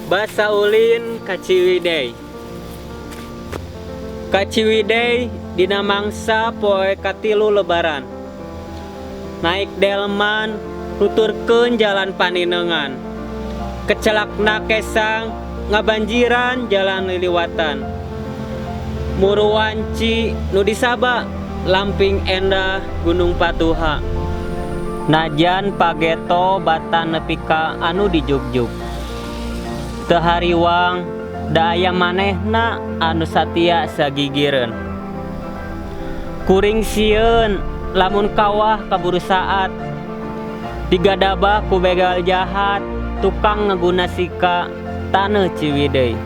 Basa ulin ka Ciwidey. Ka Ciwidey dina mangsa poe katilu Lebaran. Naik delman nuturkeun jalan paninengan. Kecelakna kesang ngabanjiran jalan liliwatan. Muruwanci nu disaba lamping endah Gunung Patuha. Najan pageto batan nepi ka anu dijugjug. Teu hariwang da aya manehna anu satia sagigireun. Kuring sieun lamun kawah kaburu saat digadabah ku begal jahat tukang ngaguna sika taneuh Ciwidey.